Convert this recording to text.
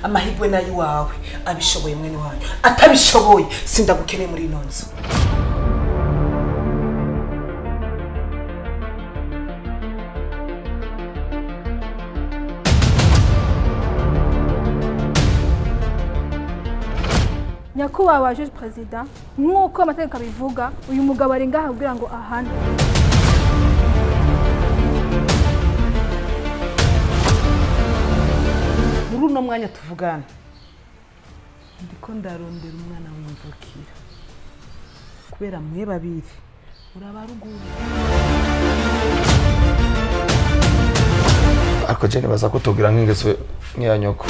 Amahirwe nayo iwawe. Abishoboye mwene wanyu, atabishoboye sindagukeneye muri ino nzu. Nyakubahwa juge perezida, nk'uko amategeko abivuga, uyu mugabo ari ngaha kugira ngo ahanwe. Muri uno mwanya tuvugana, ndiko ndarondera umwana w'imvukira, kubera mwe babiri murabaruguru. Ariko je nibaza ko tugira nk'ingeso nk'iya nyoko.